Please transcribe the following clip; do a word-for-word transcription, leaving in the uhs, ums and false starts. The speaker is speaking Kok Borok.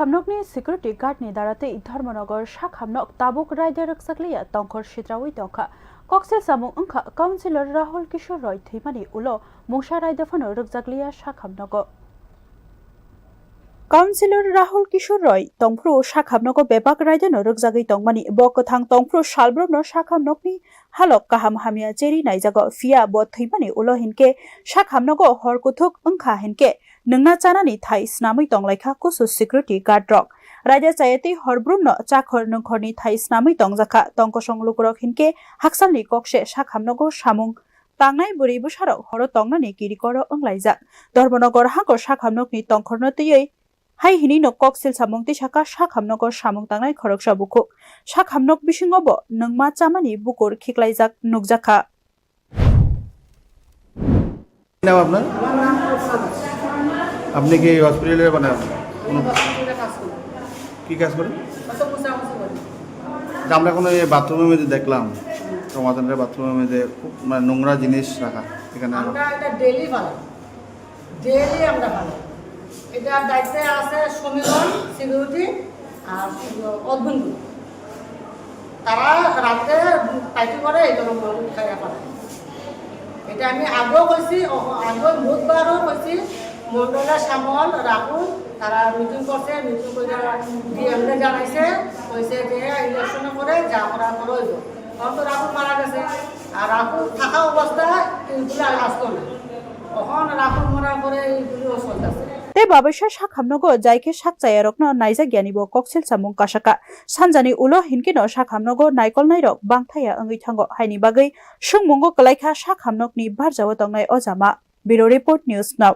Hamnokni security guard ni dara tei Dharmanagar sakhamnok tabuk raida rwkjakliya tongkhor sitraui tongkha. Koksil samung wngkha Councillor Rahul Kishore Roy thwimani ulo mungsa raida phano rwkjakliya sakhamnogo. Councillor Rahul Kishore Roy tongphuru sakhamnogo bebak raidano rwkjagwi tongmani, bo kwthang tongphuru salbrumno sakhamnokni halok kaham hamya cheri naijago, phiya bo thwimani ulo hinkhe sakhamnogo hor kuthuk wngkha hinkhe nwngna chanani thai snamwi tonglaikha kusu security guard rok. Raida chaya tei horbrumno chakhor nungkhorni thai snamwi tongjakha. Tongkosong lukurok hinkhe haksalni kokse sakhamnogo samung tangnai bwrwi bwsarok horo tongnani kirikoro wnglaijak. Dharmanagar hangko sakhamnokni tongkhorno twiwi hai hinwi no koksil samung tisaka sakhamnogo samung tangnai khoroksa bukhuk. Sakhamnok bisingo bo nwngma chamani bukur khiklaijak nukjakha. নাম আপনার? আপনি কি হসপিটালে মানে কোনো কি কাজ করেন? আচ্ছা, আমরা কোনো এই বাথরুমের মধ্যে দেখলাম, রমাদানের বাথরুমের মধ্যে খুব মানে নোংরা জিনিস রাখা এখানে। আমরা এটা ডেইলি ফালাই, ডেইলি আমরা ফালাই। এটার দায়িত্বে আছে সমীরণ, সিকিউরিটি আর অরবিন্দ। তারা রাতে পার্টি করে এই ধরনের মানুষ খাইয়া পাঠায়। এটা আমি আগেও কইছি, অ-, আগেও বুধবারও কইছি, মন্ডলের সামল রাখুন, তারা মিটিং করছে, মিটিং করে ডিএমরে জানাইছে, কইছে যে ইলেকশনের পরে যা করা করো হইব। তখন তো রাহুল মারা গেছে, আর রাহুল থাকা অবস্থায় এইগুলো আর আসতো না। তখন রাহুল মরার পরে এইগুলিও চলতেছে। Tei babaisa sakhamnogo jai khe sak chayarokno naijak yani bo koksil samung kasaka. Sanjani ulo hinkhe no sakhamnogo naikolnairok bangthaya wngwi thango, haini bagwi swngmungo kwlaikha sakhamnokni barjao tongnai o jama. Bureau Report, News Now.